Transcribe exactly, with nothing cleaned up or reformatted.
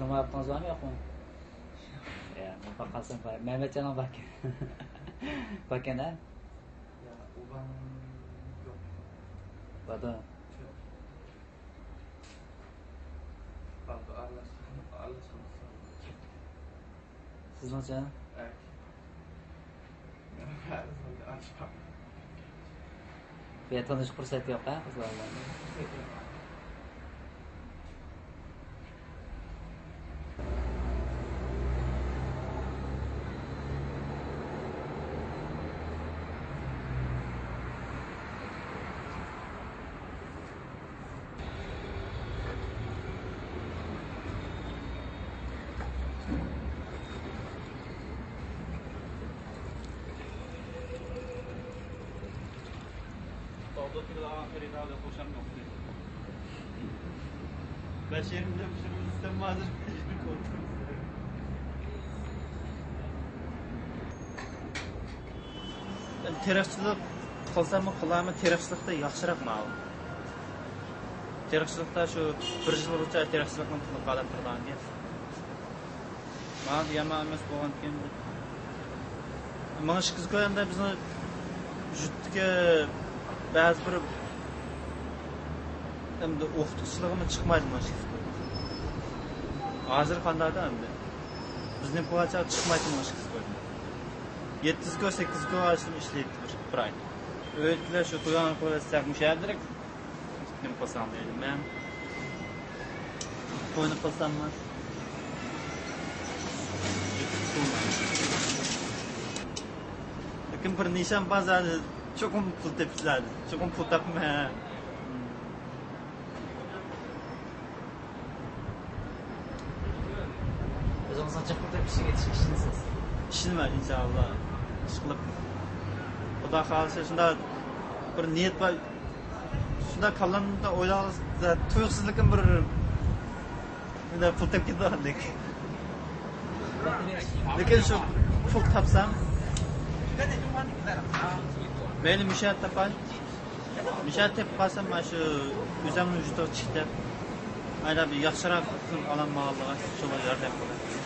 نومۇر ئاپتىڭىز بارمۇ، يوقمۇ؟ يا، مەن باقالسام بار. مەمەتجاننىڭ باركەن. باركەن، ھە؟ يا، ئۇلان يوق. باردۇ. يوق. باردۇ، ئارىلاشقان، ئارىلاشقان. سىزنىڭچە؟ ئەي. بۇ يەردە تونۇشۇش پۇرسەت يوق، ھە، قىزلار بىلەن؟ Orada bir daha Feride abi hoşlanmıyor. Ben şehrimde bir sürü istem vardır. Korkuyorum. تېرىقچىلىق قىلساممۇ قىلارمەن، تېرىقچىلىقتا ياخشىراق ماۋۇ. تېرىقچىلىقتا شۇ بىر يىلغىچە تېرىقچىلىقنى قىلىپ قالاپ تۇرىدىغان گەپ. ماڭا يامان ئەمەس بولغانكىن. ماڭا ئىككى يۈز كوي ئەمدى بىزنىڭ يۇرتتىكى بەزى بىر ئەمدى ئوقۇتقۇچىلىقىمۇ چىقمايدۇ ماڭا ئىككى يۈز كوي. ھازىر قانداقتا ئەمدى؟ بىزنىڭ قۇلارچە چىقمايتتى ماڭا ئىككى يۈز كوي. يەتتە يۈز كوي، سەككىز يۈز كوي ئاشتىم ئىشلەيتتى بىر، بىر ئاي. ئۆيدىكىلەر شۇ تويغان قويساق مۇشۇ يەردىلىك. نېمە قىلسام دەيدۇ مەن. توينى قىلساممۇ؟ لېكىن بىر نىشان بار زادى، چوقۇم پۇل تېپىشلار، چوقۇم پۇل تاپىمەن. ئۆزىڭىزنىڭ چىقىپ تېپىشىغا ئىشىنىسىز؟ ئىشىنىمەن، ئىنشائاللا. ئىشقىلىپ، خۇدا خالىسا، شۇنداق بىر نىيەت بار. شۇنداق كاللامدا ئويلاپ، تۇيۇقسىزلىكىم بىر، بىر پۇل تېپىپ كېتىدىغاندەك. لېكىن شۇ پۇل تاپسام، مەيلى مۇشۇ يەردە تاپاي. مۇشۇ يەردە تېپىپ قالسام، مانا شۇ ئۆزۈمنىڭ يۇرتىغا چىقىپ، مانا بىر ياخشىراق قىلىپ ئالالمىغانلىقى شۇغا ياردەم قىلىپ.